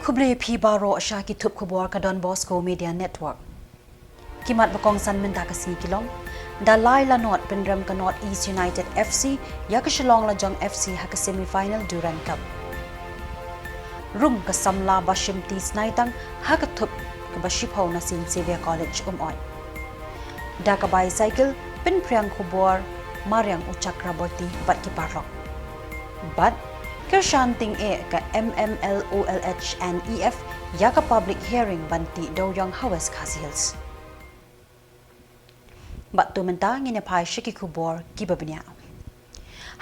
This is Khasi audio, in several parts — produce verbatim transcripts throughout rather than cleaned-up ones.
Khublei phi baroh sha ki thup khubor ka Don Bosco Media Network. Ki mat ba kongsan mynta ka sngi ki long: da lai la nod pynrem ka North East United F C ïa ka Shillong Lajong F C ha ka semi final Durand Cup. Rung ka samla Bashimti Snaitang ha ka thup kaba shiphew na Saint Xavier College Umoi. Da ka bicycle pynphriang khubor mariang u Chakraborty bad ki paralok. Bad kyrshan tyngeh ka M M L O L H and E F ïa ka public hearing ban tih dewïong ha West Khasi Hills. Bad to mynta ngin ïa phai sha ki khubor kiba bniah.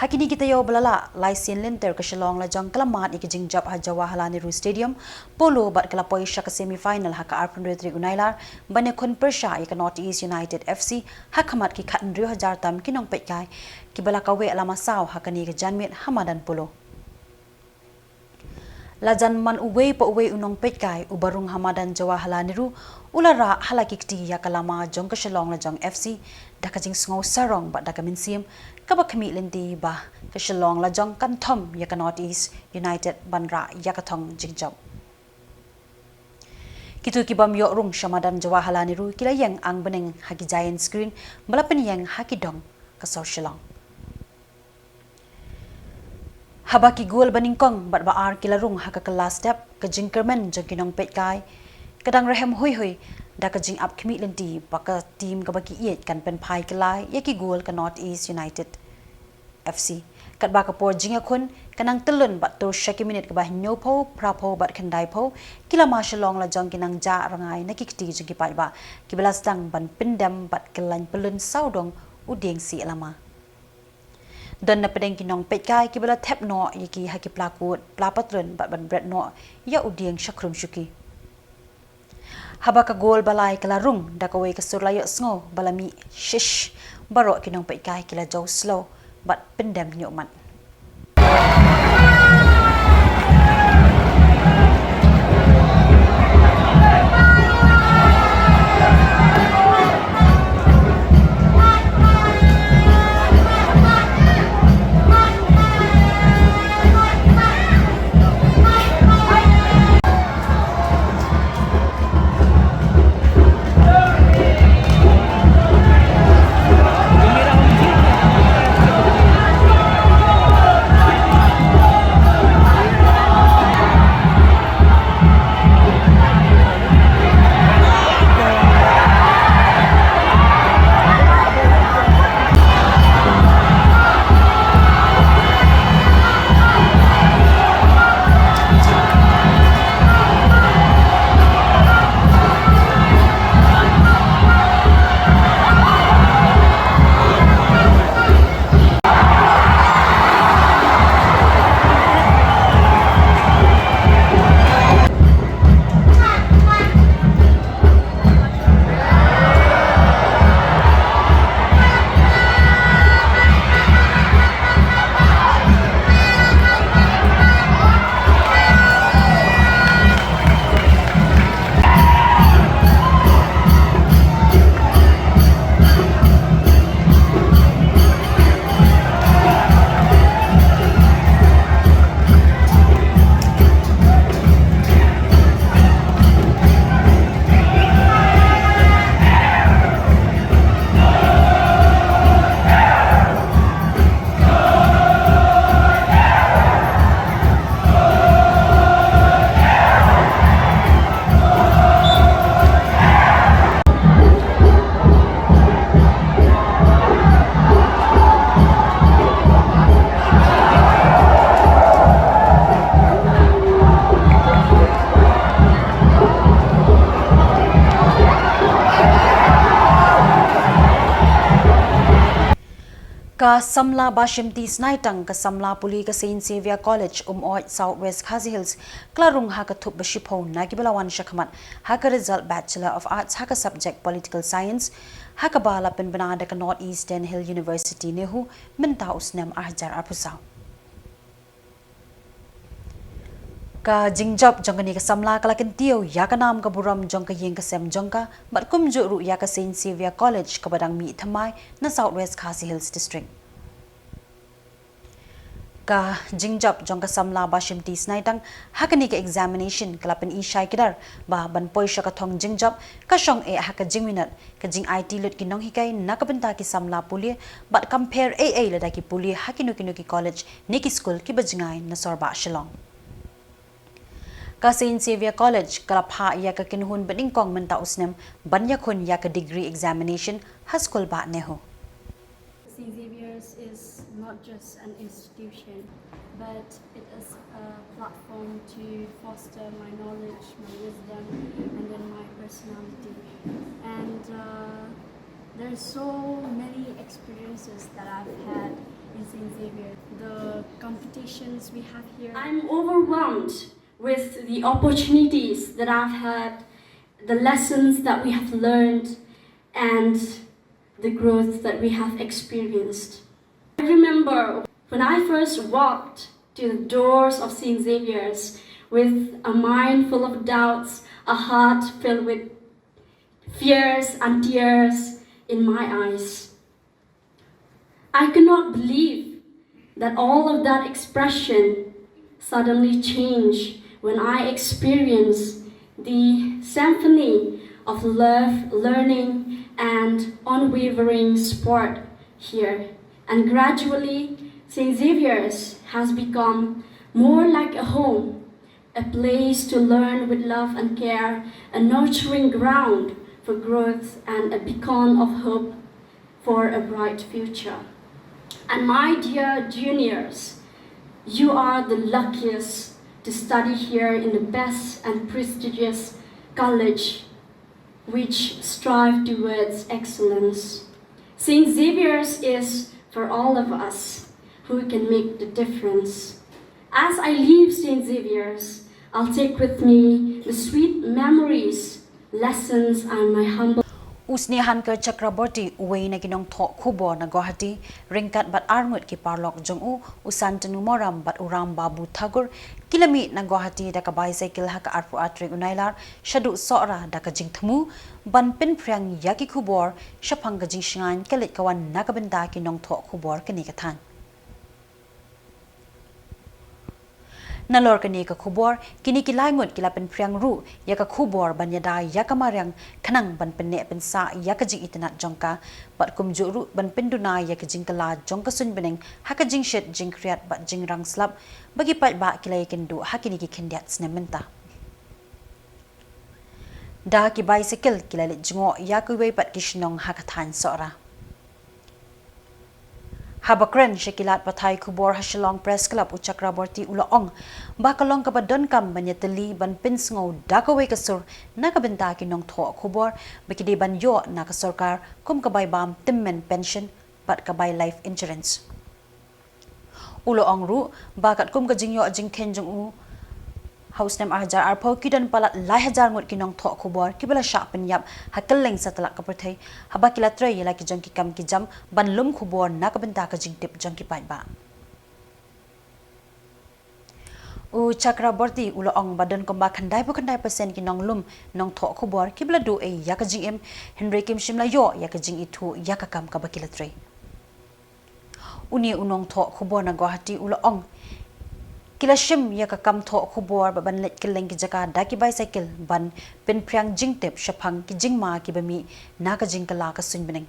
Ha kine ki taïew ba la lah, lai sien lynter ka Shillong Lajong ka la mad ïa ka jingjop ha Jawaharlal Nehru Stadium, polo bad ka la poi sha ka semi final ha ka arphew hynriew tarik u Nailar ban ïakhun pyrshah ïa ka North East United F C ha khmat ki khathynriew hajar tam ki nongpeitkai kiba la kaweh lama saw ha kane ka janmiet ha madan polo. La jan man uwei pa uwei u nongpeitkai uba rung ha madan Jawaharlal Nehru u la rah ha la ki kti ïa ka lama jong ka Shillong Lajong F C da ka jingsngew sarong bad da ka mynsiem kaba khmih lynti ba ka Shillong Lajong kan thom ïa ka North East United ban rah ïa ka thong jingjop. Kito ki bym ïoh rung sha madan Jawaharlal Nehru ki la ïeng ang bneng ha ki giant screen ba la pynïeng ha ki dong ka sor Shillong. Haba ki gol ba nyngkong bad ba ar ki la rung ha ka kylla step, ka jingkyrmen jong ki nongpeitkai ka dang rhem hoi hoi da ka jingap khmih lynti ba ka team kaba ki ïeit kan pynphai kylla ïa ki gol ka North East United F C. Katba ka por jingïakhun ka nang tyllun bad tur sha ki minit kaba hynñiewphew, phraphew bad khyndaiphew, ki lama Shillong Lajong ki nang jah rngai na ki kti jong ki paidbah kiba la sdang ban pyndem bad kylla pyllun sawdong u dieng sih lama. Don na pdeng ki nongpeitkai kiba la thep noh ïa ki ha ki pla kut, pla patlun bad ban bret noh ïa u dieng shakhrum shuki. Haba ka gol ba lai ka la rung da kawei ka sur la ïohsngew ba la mih shish, baroh ki nongpeitkai ki la jaw slow bad pyndem ñiuhmat. Ka samla Bashimti Snaitang, ka samla pule ka Saint Xavier College, Umoit, South West Khasi Hills, ka la rung ha ka thup ba shiphew na kiba la wan shakhmat ha ka result Bachelor of Arts ha ka subject Political Science, ha kaba la pynbna da ka North Eastern Hill University NEHU mynta u snem ar hajar arphew saw. Ka jingjop jong kane ka samla ka la kyntiew ïa ka nam ka burom jong ka ïing ka sem jong ka, bad kumjuh ruh ïa ka Saint Xavier College kaba dang mih thymmai na South West Khasi Hills District. Ka jingjop jong ka samla ba shimti sngewthuh ha kane ka examination ka la pyni shai kdar ba ban poi sha ka thong jingjop ka shong eh ha ka jingminot, ka jingaiti lut ki nonghikai na ka bynta ki samla pule bad kam pher ei ei lada ki pule ha kino kino ki college ne ki skul kiba jngai na sor ba Shillong. Ka Saint Xavier College ka la phah ïa ka kynhun banyngkong mynta u snem ban ïakhun ïa ka degree examination ha skul ba NEHU. Saint Xavier's is not just an institution, but it is a platform to foster my knowledge, my wisdom, and then my personality. And uh, There's so many experiences that I've had in Saint Xavier. The competitions we have here. I'm overwhelmed with the opportunities that I've had, the lessons that we have learned, and the growth that we have experienced. I remember when I first walked to the doors of Saint Xavier's with a mind full of doubts, a heart filled with fears and tears in my eyes. I could not believe that all of that expression suddenly changed when I experienced the symphony of love, learning, and unwavering support here. And gradually, Saint Xavier's has become more like a home, a place to learn with love and care, a nurturing ground for growth, and a beacon of hope for a bright future. And my dear juniors, you are the luckiest to study here in the best and prestigious college which strive towards excellence. Saint Xavier's is for all of us who can make the difference. As I leave Saint Xavier's, I'll take with me the sweet memories, lessons, and my humble U Snehankar Chakraborty, uwei na ki nongthoh khubor na Guwahati, ryngkat bad arngut ki paralok jong u, u Santanu Moram bad u Ram Babu Thakur, ki la mih na Guwahati da ka bicycle ha ka arphew ar tarik u Nailar, shaduh Sohra da ka jingthmu ban pynphriang ïa ki khubor shaphang ka jingshngaiñ ka leit ka wan na ka bynta ki nongthoh khubor kane ka thaiñ. Nalor kane ka khubor, kine ki lai ngut ki la pynphriang ruh ïa ka khubor ban ïada ïa ka mariang khnang ban pynneh pynsah ïa ka jingitynnad jong ka, bad kumjuh ruh ban pynduna ïa ka jingkylla jong ka suiñ bneng ha ka jingshit jingkhriat bad jingrang slap ba ki paidbah ki la ïakynduh ha kine ki khyndiat snem mynta. Da ki bicycle ki la leit jngoh ïa kiwei pat ki shnong ha ka thaiñ Sohra. Haba kren sha ki lad pathai khubor ha Shillong Press Club, u Chakraborty u la ong ba ka long kaba donkam ban ïatylli ban pynsngew da kawei ka sur na ka bynta ki nongthoh khubor ba ki dei ban ïoh na ka sorkar kum ka bai bam tymmen pension bad ka bai life insurance. U la ong ruh ba katkum ka jingïoh jingkheiñ jong u ha u snem ar hajar arphew, ki don palat lai hajar ngut ki nongthoh khubor kiba la shah pynïap ha kylleng satlak ka pyrthei haba ki la trei ïa la ki jong ki kam ki jam ban lum khubor na ka bynta ka jingtip jong ki paidbah. U Chakraborty u la ong ba don kumba khyndaiphew khyndai percent ki nonglum nongthoh khubor kiba la duh ei ïa ka jingim, hynrei kim shym la ïoh ïa ka jingithuh ïa ka kam kaba ki la trei. Une u nongthoh khubor na Guwahati u la ong, ki la shim ïa ka kam thoh khubor bad ban leit kylleng ki jaka da ki bicycle ban pynphriang jingtip shaphang ki jingma kiba mih na ka jingkylla ka suiñ bneng.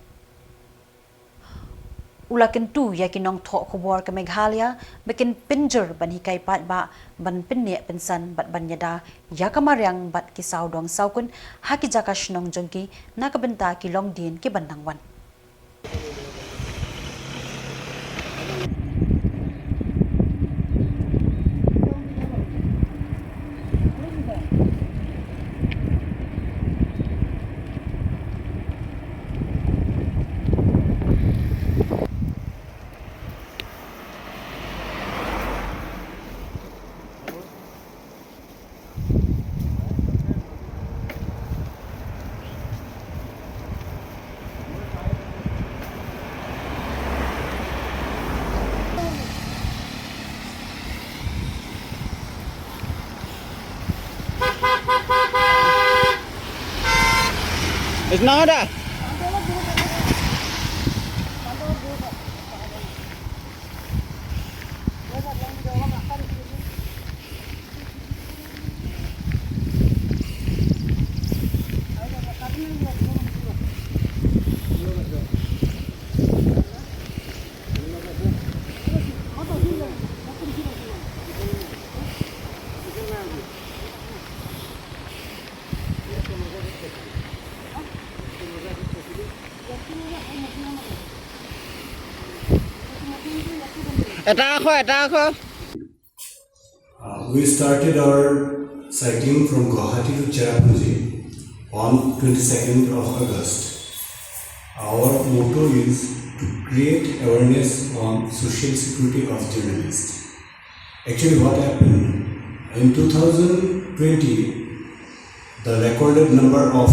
U la kyntu ïa ki nongthoh khubor ka Meghalaya ba kin pynjur ban hikai paidbah ban pynneh pynsan bad ban ïada ïa ka mariang bad ki sawdong sawkun ha ki jaka shnong jong ki na ka bynta ki longdien kiban nang wan. Is nada. এটা আখৰ, এটা আখৰ। Uh, we started our cycling from Guwahati to Cherrapunji on twenty-second of August. Our motto is to create awareness on social security of journalists. Actually, what happened in two thousand twenty, the recorded number of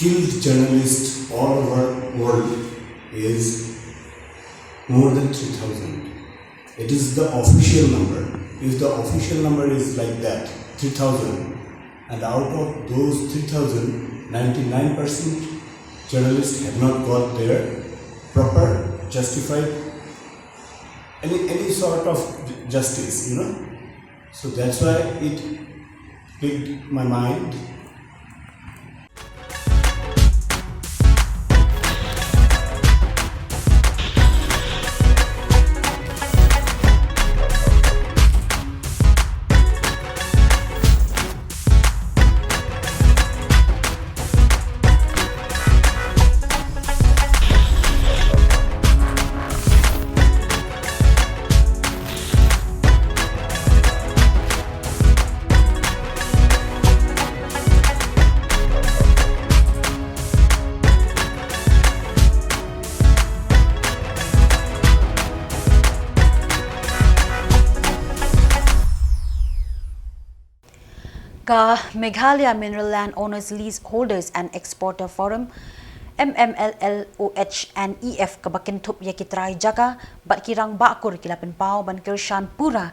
killed journalists all over world is more than three thousand. It is the official number. If the official number is like that, three thousand, and out of those three thousand, ninety-nine percent journalists have not got their proper, justified, any, any sort of ju-, justice, you know. So that's why it clicked my mind. Ka Meghalaya Mineral Land Owners Lease Holders and Exporter Forum, M M L L O H and E F, kaba kynthup ïa ki trai jaka bad ki rangbah kur, ki la pynpaw ban kyrshan pura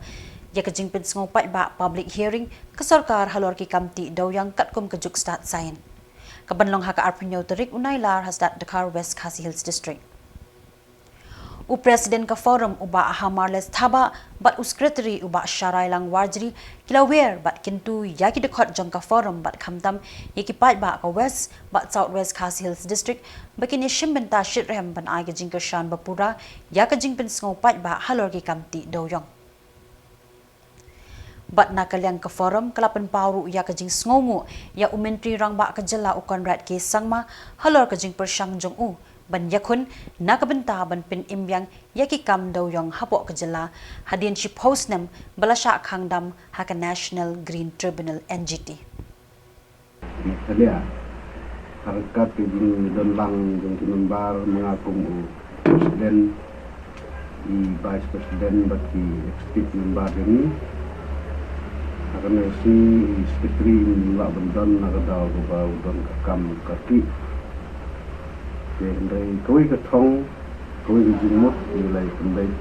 ïa ka jingpynsngew paidbah, public hearing, ka sorkar halor ki kam tih dewïong katkum ka juk stad saiñ. Ka ban long ha ka arphew hynñiew tarik u Nailar ha Sdang Dkhar, West Khasi Hills District. U President ka Forum u Bah Hamarles Thabah bad u Secretary u Bah Sharailang Warjri ki la wer bad kyntu ïa ki dkhot jong ka Forum bad khamtam ïa ki paidbah ka West bad South West Khasi Hills District ba kin ïashim bynta shitrhem ban ai ka jingkyrshan bapura ïa ka jingpynsngew paidbah halor ki kam tih dewïong. Bad na ka liang ka Forum ka la pynpaw ruh ïa ka jingsngewnguh ïa u Myntri Rangbah ka jylla u Conrad K Sangma halor ka jingpyrshang jong u ban ïakhun na ka bynta ban pynim biang ïa ki kam dewïong hapoh ka jylla hadien shiphew snem ba la shah khang dam ha ka National Green Tribunal, N G T. Meghalaya. Ha ryngkat ka jingdon lang jong ki member, ma nga kum u President, i Vice President bad ki Executive Member jong ngi. Ha kane ka sngi i Secretary ym lah ban don na ka daw kaba u don ka kam ka tih. Te hynrei kawei ka thong, kawei ka jingmut ngi la ïakynduh.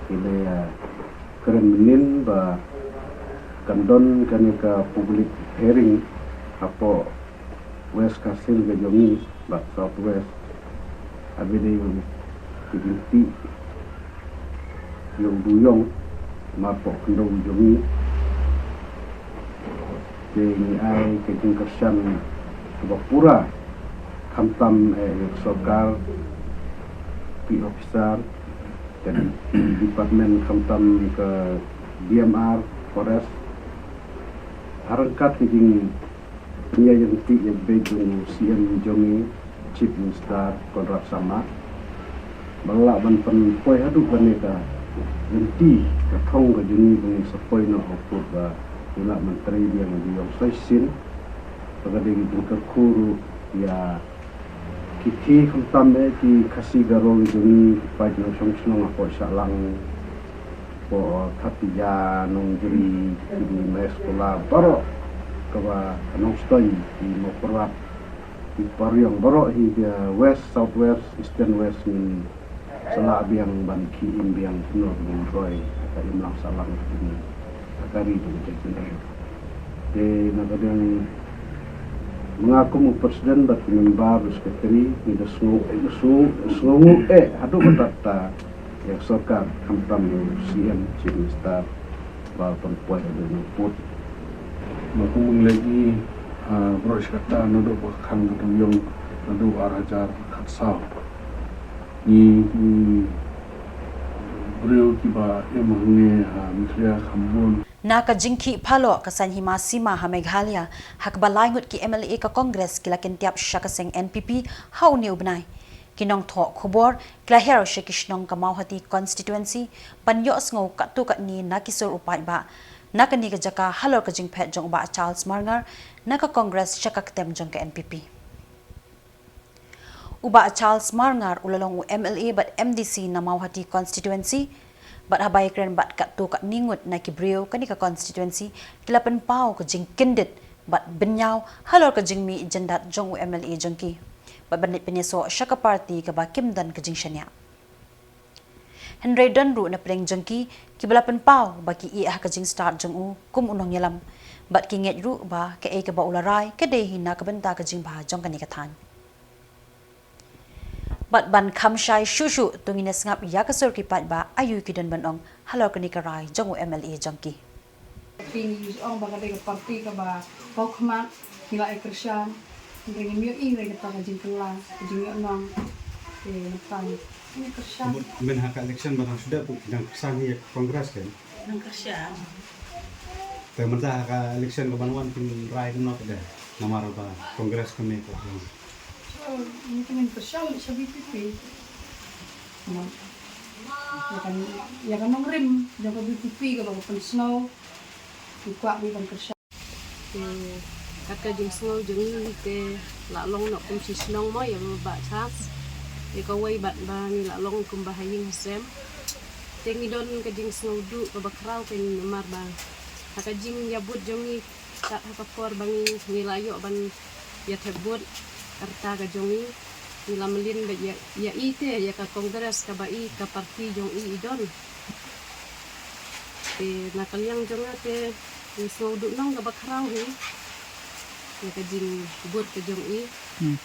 Ngi la ïa kren mynnin ba kan don kane ka public hearing hapoh West Khasi Hills ka jong ngi bad South West. Haba dei ba ki jingtih ïa u dewïong marpoh khyndew jong ngi. Te ngi ai ka jingkyrshan kaba pura khamtam, eh, ïa ka sorkar, ki officer, ka department khamtam ka D M R, Forest. Ha ryngkat ka jingïaid ryntih ïaid beit jong u C M jong ngi, Chief Minister Conrad Sangma, ba lah ban pynpoi haduh kane ka lynti, ka thong ka jong ngi ba ngi sa poi noh ha court ba ngi lah ban trei biang ïa u dewïong sa shisien. Ba ka dei ka jingkyrkhu ruh ïa ki, ki khamtam eh ki Khasi Garo ki jong ngi, ki paid nongshong shnong hapoh Shahlang, hapoh Khatija, Nongjri, ki Mehskulla, baroh kaba, ka Nongstoiñ, ki Mawpyrbat, ki Pariong, baroh hi ka West, South West, Eastern West, ngin sa lah biang ban khie im biang kumno ban roi ha ka imlang sahlang ka jong ngi, ha ka ri jong ngi ka jong ngi. Te na ka liang ma nga kum u President bad ki member, u Secretary, ngi da sngew, eh, sngew, sngewnguh eh haduh katta katta ïa ka sorkar, khamtam ïa u C M, Chief Minister, ba pynpoi haduh na court. Ma kum ngi leh ngi, ah, baroh shi katta naduh ba khang ka dewïong naduh ar hajar khatsaw. Ngi, ngi briew kiba im hangne ha Meghalaya kham bun. Na ka jingkhih phalok ka saiñ hima sima ha Meghalaya, ha kaba lai ngut ki M L A ka Congress ki la kynthiap sha ka seng N P P ha une u bnai. Ki nongthoh khubor ki la hiar sha ki shnong ka Mawhati constituency ban ïohsngew katto katne na ki sur u paidbah na kane ka jaka halor ka jingphet jong u Bah Charles Marngar na ka Congress sha ka ktem jong ka N P P. U Bah Charles Marngar u la long u M L A bad M D C na Mawhati constituency, bad haba ïakren bad katto katne ngut na ki briew kane ka constituency, ki la pynpaw ka jingkyndit bad bynñiaw halor ka jingmih jyndat jong u M L A jong ki, bad ban leit pynïasoh sha ka party kaba kim don ka jingshaniah. Hynrei don ruh na pdeng jong ki kiba la pynpaw ba ki ïeh ha ka jingstad jong u kum u nongïalam, bad ki ngeit ruh ba kaei kaba u la rai ka dei hi na ka bynta ka jingbha jong kane ka thaiñ. Bad ban kham shai shuh shuh, to ngin ïa sngap ïa ka sur ki paidbah aïu ki don ban ong halor kane ka rai jong u M L A jong ki. Ki ngi ong ba ka dei ka party kaba paw khmat, ngi la ai kyrshan, hynrei ngim ïohi re kata ka jingkylla, ka jingïohnong. Te mynta ngi kyrshan. Mut mynha ka election ba dang shu dep, dang kyrshan ïa ka Congress kan. Nang kyrshan. Te mynta ha ka election ka ban wan kin rai kumno ka dei. Namar ba Congress ka me ka wan. So, ngi kin kyrshan sha V P P. Ïa ka, ïa ka nongrim jong ka V P P kaba ka pynsngew. Ngi kwah ngi ban kyrshan. Te kat ka jingsngew jong ngi te la long noh kum shi shnong mo ïa u Bah Charles. Ïa kawei bad ba ngi la long kumba ha ïing ha sem. Te ngi don ka jingsngew duh kaba khraw te ngi namar ba ha ka jingïabud jong ngi, kat ha ka por ba ngi, ngi la ïoh ban ïa thep vote ka rta ka jong i, i la mlien ba ïa, ïa i te, ïa ka Congress kaba i, ka party jong i i don. Te na ka liang jong nga te, i sngew duhnong kaba khraw hi ïa ka jingvote ka jong i. Hmm.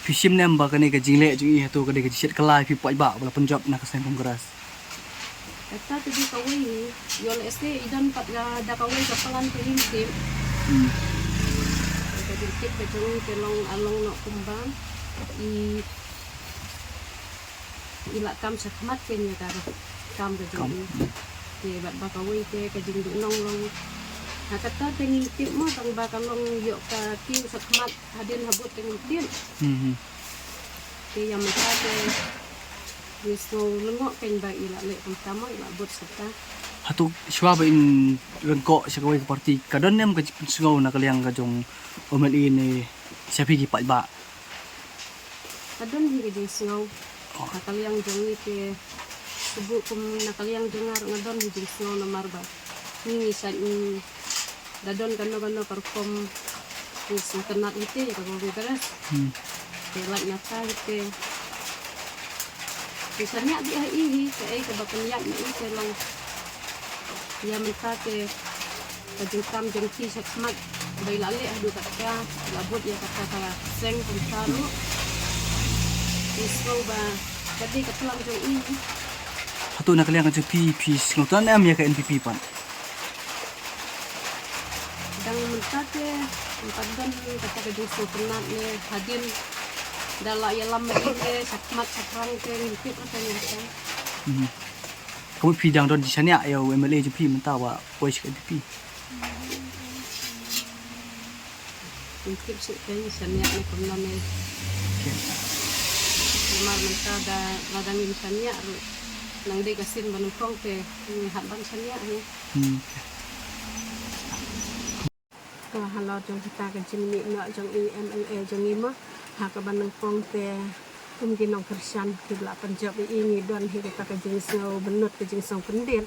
Phi shim ne em ba kane ka jingleh jong i hato ka dei ka jingshet kylla ïa phi paidbah ba la pynjop na ka seng Congress? Kata te dei kawei hi, ïoh lehse i don pat ka da kawei ka plan te ngim tip. Hmm. Ka jingtip ka jong i te long, a long noh kumba i, i la kam shakhmat kein ïa ka kam ka jong i. Te bad ba kawei te ka jingduhnong long. Ha kata te ngim tip mo tang ba ka long ïoh ka kiew shakhmat hadien habud te ngim tip. Hmm, hmm. Te ïa mynta te ngi sngew lyngngoh kein ba i la leh kumta mo, i la bud sata. Hato shuwa ba in ryngkoh sha kawei ka party, ka don ne em ka jingpynsngew na ka liang ka jong u M L A ne sha phi ki paidbah? Ka don hi ka jingsngew. Oh. Na ka liang jong ngi te, shu buh kum na ka liang jong nga ruh nga don hi jingsngew namar ba ngi ngi sait ngi da don kano kano ka rukom ngi sngewtynnat hi te ïa ka Congress. Hmm. Te lait na ka hi te ngi shaniah bha ha i hi, kaei kaba pynïaid na i te long ïa mynta te ka jingkam jong phi shakhmat ba i la leh haduh katta, i la bud ïa kata ka seng kumta ruh. Ngi sngew ba ka dei ka plan jong i. Hato na ka liang ka jong phi, phi sngewtynnat ne em ïa ka N P P pat? Dang mynta te, mynta don kata ka jingsngewtynnat ne hadien da la ïalam hadien te shakhmat shaphrang te ngim tip kata ngim tip. Mhm. Ka mut phi dang don jingshaniah ïa u M L A jong phi mynta ba poi sha ka N P P? Ngim tip shuh kein shaniah ne kumno ne. Okay. Namar mynta da lada ngim shaniah ruh, nang dei ka sien ba nyngkong te ngi hap ban shaniah hi. Hmm. To halor jong kata ka jingmih noh jong i M L A jong i mo, ha kaba nyngkong te kum ki nongkyrshan kiba la pynjop ïa i, ngi don hi kata ka jingsngew bynnud, ka jingsngew kyndit.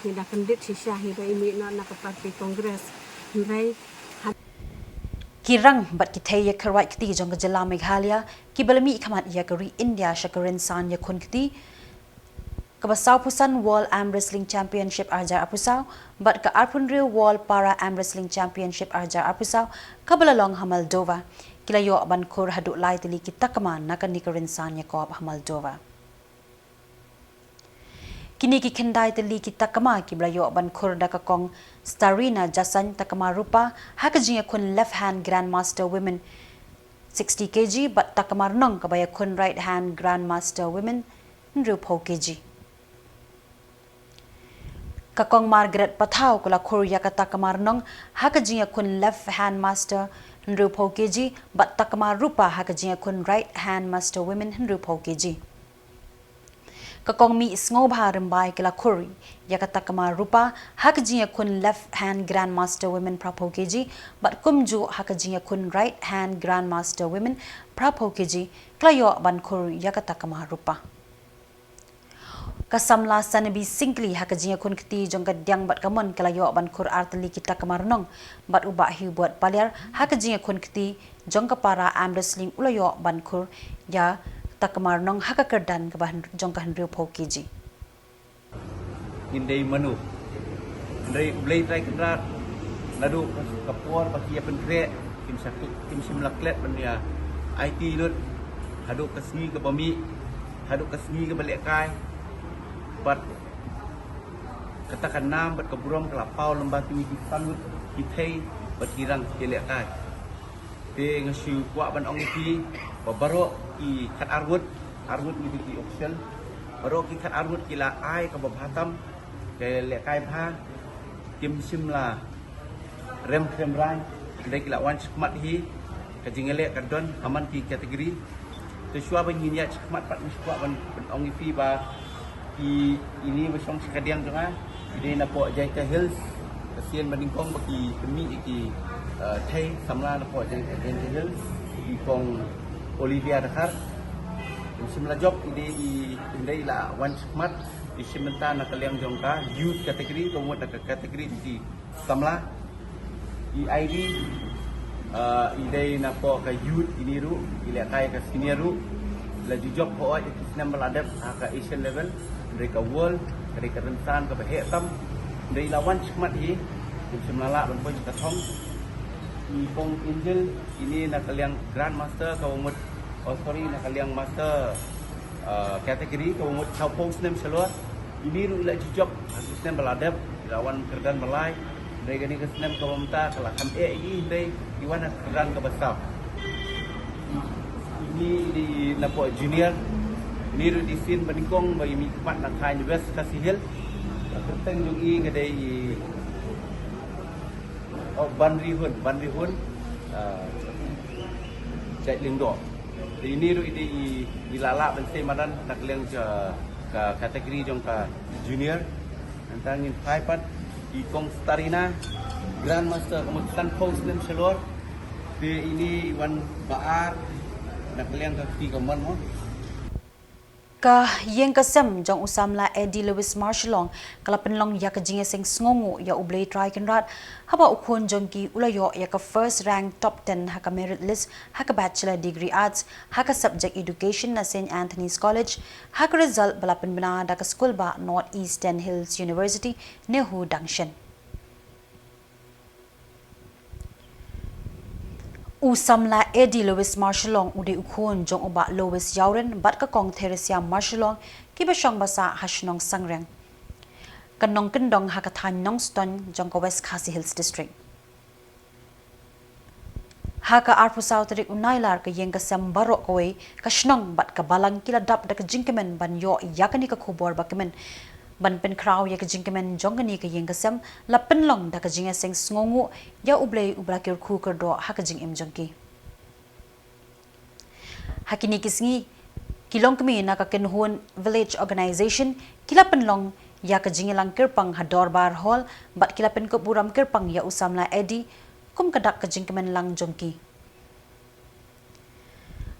Ngi da kyndit shisha hi ba i mih noh na ka party Congress. Hynrei ha Ki rang bad ki thei ïakyrwait kti jong ka jylla Meghalaya kiba la mihkhmat ïa ka ri India sha ka rynsan ïakhun kti kaba sawphew san World Arm Wrestling Championship arhajar arphew saw bad ka arphew hynriew World Para Arm Wrestling Championship arhajar arphew saw kaba la long ha Moldova, ki la ïoh ban khur haduh lai tylli ki takma na kane ka rynsan ïakop ha Moldova. Kine ki khyndai tylli ki takma kiba la ïoh ban khur da ka kong Starina Jassagne takma rupa ha ka jingïakhun left hand Grandmaster Women sixty K G bad takma rnong kaba ïakhun right hand Grandmaster Women hynriewphew K G. Ka kong Margaret Pathaw ka la khur ïa ka takma rnong ha ka jingïakhun left hand master hynriewphew kg bad takma rupa ha ka jingïakhun Right Hand Master Women hynriewphew kg. Ka Kong Mih Sngewbha Rymbai ki la khur ïa ka takma rupa ha ka jingïakhun Left Hand Grandmaster Women phraphew kg bad kumjuh ha ka jingïakhun Right Hand Grandmaster Women phraphew kg ki la ïoh ban khur ïa ka takma rupa. Ka samla Sanabi Syngkli ha ka jingïakhun kti jong ka Diang bad ka Mon ka la ïoh ban khur artylli ki takma rnong bad u Bah Hugh Buat Paliar ha ka jingïakhun kti jong ka para arm wrestling u la ïoh ban khur ïa takma rnong ha ka kyrdan kaba hyn- jong ka hynriewphew kg. Ngin dei mano? Hynrei U Blei Trai Kynrad, naduh ka por ba ki ïa pynkhreh, kim sa kim shym la klet ban ïa aiti lut, haduh ka sngi kaba mih, haduh ka sngi kaba lehkai, bad kata ka nam bad ka burom ka la paw lem bad ki san ngut ki thei bad ki rang ki lehkai. Te nga shu kwah ban ong ïa phi ba baroh ki khatar ngut, ar ngut ngi dei ki official, baroh ki khatar ngut ki la ai kaba bha tam, ki lehkai bha, kim shym la rem khlem rang, hynrei ki la wan shakhmat hi, ka jingïaleh ka don ha man ki category. Te shuwa ba ngin ïaid shakhmat pat, nga shu kwah ban, ban ong ïa phi ba ki, ine ba shong sha ka diang jong nga, ki dei napoh Jaintia Hills, ka sien ba nyngkong ba ki pynmih ïa ki, eh, thei samla napoh Jain- Jaintia Hills, i Kong Olivia Dkhar. Kim shym la jop, i dei i, i dei la wan shakhmat, i shim bynta na ka liang jong ka youth category, ka mut na ka category ki samla. I Ivy, ah, i dei napoh ka youth, ine ruh i lehkai ka senior ruh. La ju jop hooid ïa ki snem ba la dep ha ka Asian level, hynrei ka world ka dei ka rynsan kaba heh tam. Hynrei la wan shakhmat hi, kim shym la lah ban poi sha ka thong. I Kong Angel, ine na ka liang grandmaster kaba mut, oh sorry, na ka liang master, ah, category kaba mut shiphew snem shalor. Ine ruh i la ju jop ha ki snem ba la dep, i la wan kyrdan ba lai. Hynrei kane ka snem kaba mynta ka la kham eh ïa i, hynrei i wan ha kyrdan kaba saw. Ine i dei napoh junior. Ine ruh i dei sien ba nyngkong ba i mihkhmat na thaiñ West Khasi Hills. Ka kyrteng jong i ka dei i, oh, Banrihun, Banrihun, ah, Jait Lyngdoh. Te ine ruh i dei i, i la lah ban sei madan na ka liang ka, ka category jong ka junior. Nangta ngin phai pat i Kong Starina, grandmaster ka mut sanphew snem shalor. Te ine i wan ba ar na ka liang ka kti ka mon mo. Ka ïing ka sem jong u samla Eddie Lewis Marshallong ka la pynlong ïa ka jingïaseng sngewnguh ïa U Blei Trai Kynrad haba u khun jong ki u la ïoh ïa ka first rank top ten ha ka merit list ha ka Bachelor Degree Arts ha ka subject Education na Saint Anthony's College, ha ka result ba la pynbna da ka skul bah North Eastern Hills University, NEHU Dangsen. U samla Eddie Lewis Marshallong u dei u khun jong u bah Lewis Ïawren bad ka Kong Theresia Marshallong, kiba shong ba sah ha shnong Sangreng, ka nongkyndong ha ka thaiñ Nongstoiñ jong ka West Khasi Hills District. Ha ka arphew saw tarik u Nailar, ka ïing ka sem baroh kawei, ka shnong bad ka balang ki la dap da ka jingkmen ban ïoh ïa kane ka khubor ba kmen. Ban pynkhraw ïa ka jingkmen jong kane ka ïing ka sem, la pynlong da ka jingïaseng sngewnguh ïa U Blei uba la kyrkhu kyrdoh ha ka jingim jong ki. Ha kine ki sngi, ki longkmie na ka Kynhun Village Organisation ki la pynlong ïa ka jingïalang kyrpang ha Dorbar Hall bad ki la pynkup burom kyrpang ïa u samla Eddie kum ka dak ka jingkmen lang jong ki.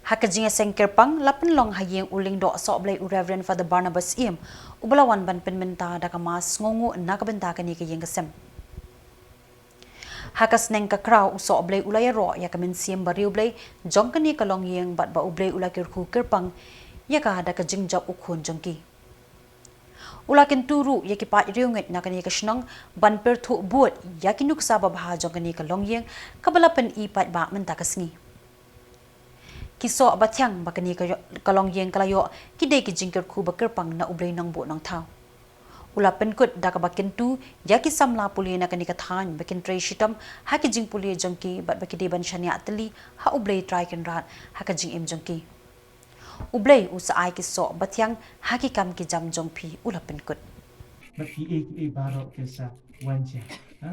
Ha ka jingïaseng kyrpang la pynlong ha ïing u Lyngdoh Sohblei u Reverend Father Barnabas Syiem, uba la wan ban pynmynta da ka Mass sngewnguh na ka bynta kane ka ïing ka sem. Ha ka sneng ka khraw u Sohblei u la ïaroh ïa ka mynsiem bariewblei jong kane ka longïing bad ba U Blei u la kyrkhu kyrpang ïa ka da ka jingjop u khun jong ki. U la kyntu ruh ïa ki paid riewngeit na kane ka shnong ban pyrthuh bud ïa ki nuksa babha jong kane ka longïing kaba la pyni paidbah mynta ka sngi. Ki soh ba thiang ba kane ka, ka longïing ka la ïoh ki dei ki jingkyrkhu ba kyrpang na U Blei Nongbuh Nongthaw. U la pynkut da kaba kyntu ïa ki samla pule na kane ka thaiñ ba kin trei shitom ha ki jingpule jong ki bad ba ki dei ban shaniah tylli ha U Blei Trai Kynrad ha ka jingim jong ki. U Blei u sa ai ki soh ba thiang ha ki kam ki jam jong phi, u la pynkut. Ba phi ei ei baroh ki sa wan sha, ha?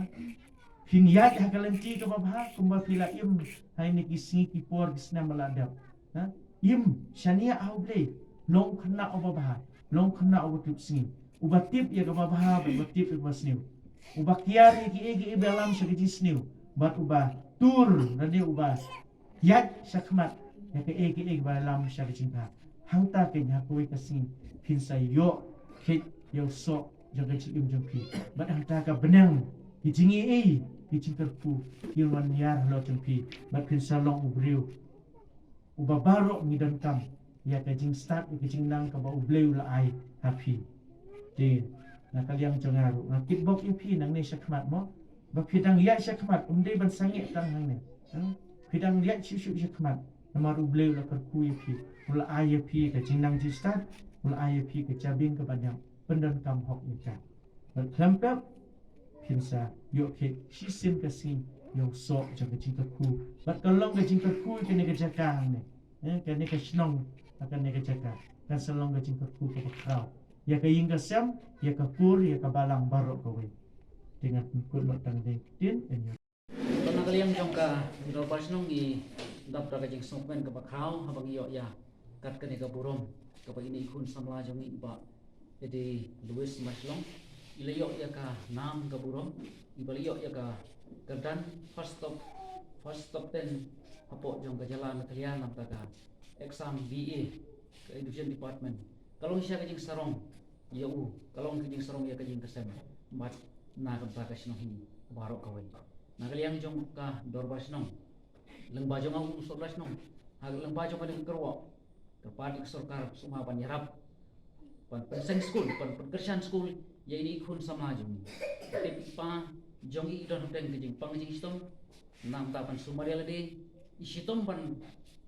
Phin ïaid ha ka lynti kaba bha kumba phi la im ha kine ki sngi ki por ki snem ba la dep. Ha? Im shaniah ha U Blei, long khynnah uba bha, long khynnah uba tip sngi, uba tip ïa kaba bha bad uba tip ïa kaba sniew, uba kiar ïa kiei kiei ba ïalam sha ka jingsniew bad uba tur lane uba ïaid shakhmat ïa kaei kaei ba lam sha ka jingbha. Hangta keiñ ha kawei ka sngi phin sa ïoh khit ïa u soh jong ka jingim jong phi. Bad hangta ka bneng, ki jingïeit, ki jingkyrkhu kin wan ïar halor jong phi. Bad phin sa long u briew uba baroh ngi donkam ïa ka jingstad, ïa ka jingnang kaba U Blei u la ai ha phi. Te na ka liang jong nga ruh nga kitbok ïa phi nangne shakhmat mo. Ba phi dang ïaid shakhmat, ym dei ban sangeh tang hangne. Hmm? Phi dang ïaid shuh shuh shakhmat. Namar U Blei u la kyrkhu ïa phi, u la ai ïa phi ka jingnang jingstad, u la ai ïa phi ka jabieng kaba ñiam, pyndonkam hok ïa ka. Bad khlem pep phin sa ïoh khit shisien ka sngi ïa u soh jong ka jingkyrkhu. Bad ka long ka jingkyrkhu ïa kane ka jaka hangne. Eh, kane ka shnong, kane ka jaka kan sa long ka jingkyrkhu kaba khraw ïa ka ïing ka sem, ïa ka kur, ïa ka balang baroh kawei. Te ngan pynkut noh tang dei ktien, ïa. Bad na ka liang jong ka dorbar shnong ngi dap da ka jingsngewkmen kaba khraw haba ngi ïoh ïa kat kane ka burom kaba ine i khun samla jong ngi i Bah Edi Louis Mashlong i la ïoh ïa ka nam ka burom, i ba la ïoh ïa ka kyrdan first top, first top ten hapoh jong ka jylla Meghalaya namar ka exam B A ka Education Department. Ka long shisha ka jingsarong ïa u, ka long ka jingsarong ïa ka ïing ka sem bad na ka bynta ka shnong hi baroh kawei. Na ka liang jong ka dorbar shnong, lyngba jong nga u sordar shnong, ha lyngba jong ka ding kyrwoh, kyrpad ïa ka sorkar sngewbha ban ïarap, ban pynseng skul, ban pynkyrshan skul ïa ine i khun samla jong ngi. Tip i pa jong ngi i don hapdeng ka jingpang jingshitom, na ka bynta ban sumar ïa lade, i shitom ban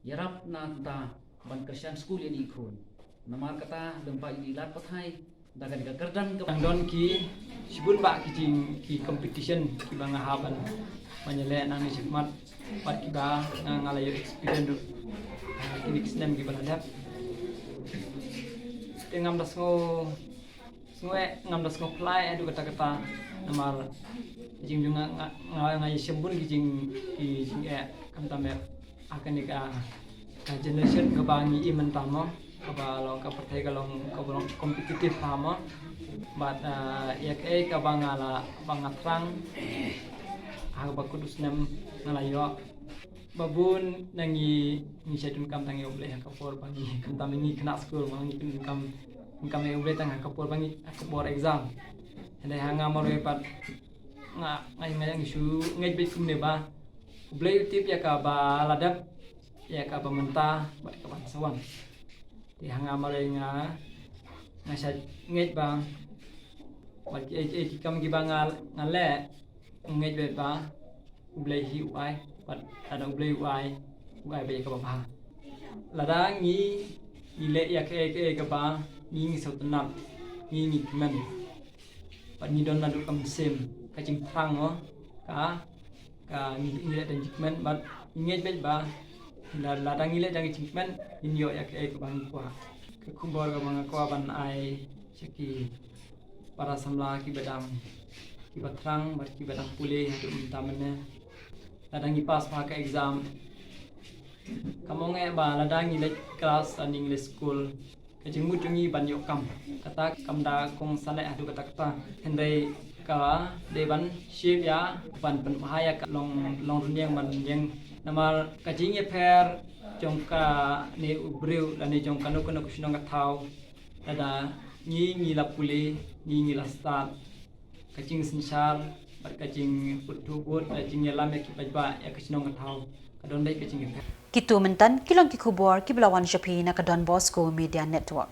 ïarap na ka bynta ban kyrshan skul ïa ine i khun. Namar kata lympat i lad pathai da kane ka kyrdan ka. Dang don ki shibun bah ki jing, ki competition kiba nga hap ban, ban ïaleh nangne shakhmat bad kiba nga, nga la ïoh experience ruh ha kine ki snem kiba la dep. Te ngam da sngew, sngew eh, ngam da sngew pynlait haduh katta katta namar jing jong nga, nga, nga, nga ïashim bun ki jing, ki jingeh, khamtam eh ha kane ka, ka generation kaba ngi im mynta mo, kaba long ka pyrthei ka long, kaba long competitive bha mo. Bad, ah, ïa kaei kaba nga la, ba nga thrang ha kaba kut u snem nga la ïoh. Ba bun na ngi, ngi shait donkam tang ïa U Blei ha ka por ba ngi, khamtam ngi khynnah skul mo, ngi donkam, donkam ïa U Blei tang ha ka por ba ngi, ha ka por exam. Hynrei ha nga marwei pat nga, nga, nga, nga shu ngeit beit kumne ba U Blei u tip ïa kaba la dep, ïa kaba mynta bad kaba sa wan. Te ha nga marwei nga, nga shait ngeit ba bad kiei kiei ki kam kiba nga, nga leh, nga ngeit beit ba U Blei hi u ai, bad lada U Blei u ai, u ai beit ïa kaba bha. Lada ngi, ngi leh ïa kaei kaei kaba ngi, ngi sngewtynnat, ngi, ngi kmen, bad ngi don naduh ka mynsiem ka jingthrang mo, ka, ka ngi, ngi leh da jingkmen bad ngi ngeit beit ba la, lada ngi leh da jingkmen ngin ïoh ïa kaei kaba ngi kwah. Ka khubor kaba nga kwah ban ai sha ki para samla kiba dang, kiba thrang bad kiba dang pule haduh mynta mynne, lada ngi pass bha ka exam, kam ong eh ba lada ngi leit klas lane ngi leit skul, ka jingmut jong ngi ban ïoh kam kata kam da kongsan eh haduh katta katta. Hynrei ka dei ban shim ïa, ban pynbha ïa ka long, long rynïeng ban rynïeng. Namar ka jingïapher jong kane u briew lane jong kano kano ka shnong ka thaw, lada ngi, ngi la pule, ngi, ngi la stad, ka jingsynshar bad ka jingpynthoh vote, ka jingïalam ïa ki paidbah ïa ka shnong ka thaw, ka don beit ka jingïapher. Kito mynta ki long ki khubor kiba la wan sha phi na ka Don Bosco Media Network.